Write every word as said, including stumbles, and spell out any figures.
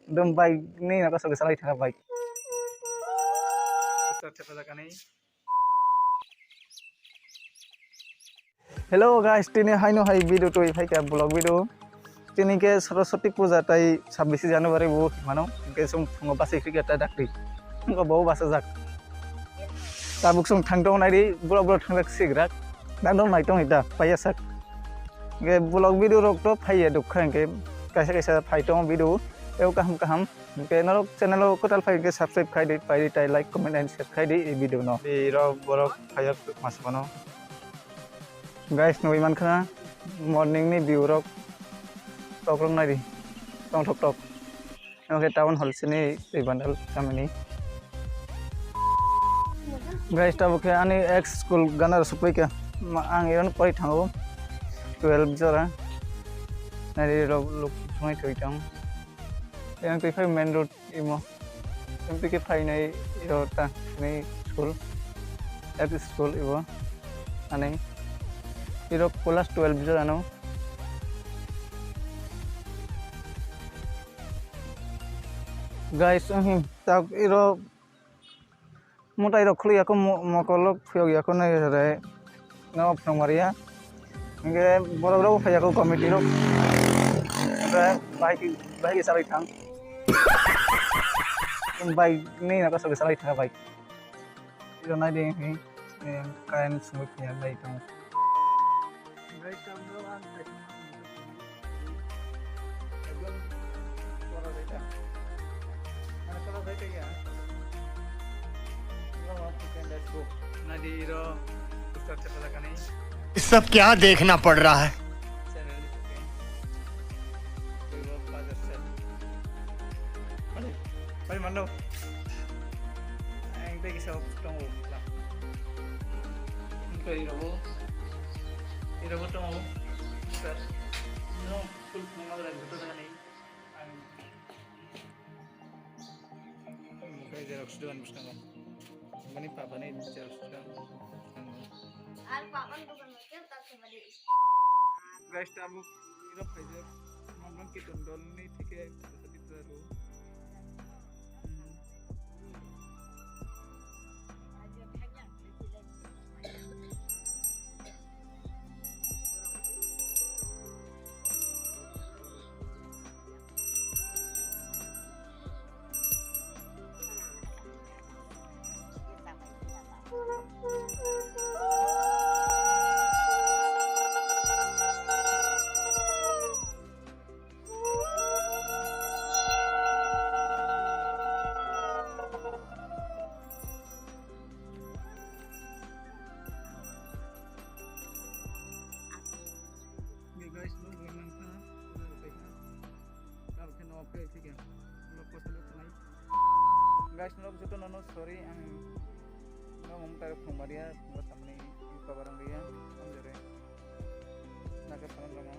Dum bike ni naka soke salai thaka bike. Start thepajak ani. Hello guys, tini haino hai video twi phaikha vlog video. Tini ke Saraswati puja tai sabbish January bo mano. Ke sum phungo basi khika ta dakti. Ngo bo basa jak. Tabuk sum thang tong nai ri, bro bro thang jak sigrak. Nang dong nai tong ita paiya sak. Ke vlog video rok to phaiya dukha ke kaisa kaisa phai tong video. Eu kaham kaham. Hingke norok channel o kwtal phai hingke subscribe khai di, pai di, tai like, comment and share khai di, e video no. Di rok borok phaiyak mas mano. Guys, nugui mankha morning ni view rok tok rok nai di, tong tok tok. Oke, town hall sini di bandal kamini. Guys, tabuk khe ani ex school gana rok sukphaikha. Ma-, ang iron pori thango twelve jora. Nai di rok luk thungui thoi tong. Yang twi phai main road. Imo M P K phainai iro ta ni school, L P school ibo ani iro class twelve jora no. Guys, um, tak iro mutai rok khului yako mo-, mokol rok phiyok yako nai re. No phwrwng mariya. Hingke borok rok phai yako committee rok. Hingke bike, bike salai thang. Bike ni naka soke salai thang bike. Iro nai di hi, eh, current sungui phiya nai thang. Guys, tam do ang ekdom pora jaita. Mane pora jaita ya. Let's go. Nadi iro start chapala kani. ये सब क्या देखना पड़ रहा है? Channel ni suke. Iro Father Cell. Mane, mane mano. Ang tei kisa tongo. Ang tei iro bo. Iro bo tongo. Sir. No, full phone ma gra jotto thani. Ang Mukai xerox dogan bwskango. Mani papa ni xerox dogan bwskango. Ar papa ni dogan bwskango, tak sama dia. Guys, tabuk iro phaijak. Mamang kiton dol ni thike Saraswati puja ro. Guys, no, no, no, no. Tabuk khe no off khe thik ya. Vlog post le thanai. Guys, norok joto no, no, sorry, ang no mung taro phung maria, phung samani yuka barang dia, ang jere. Naga sanam lama.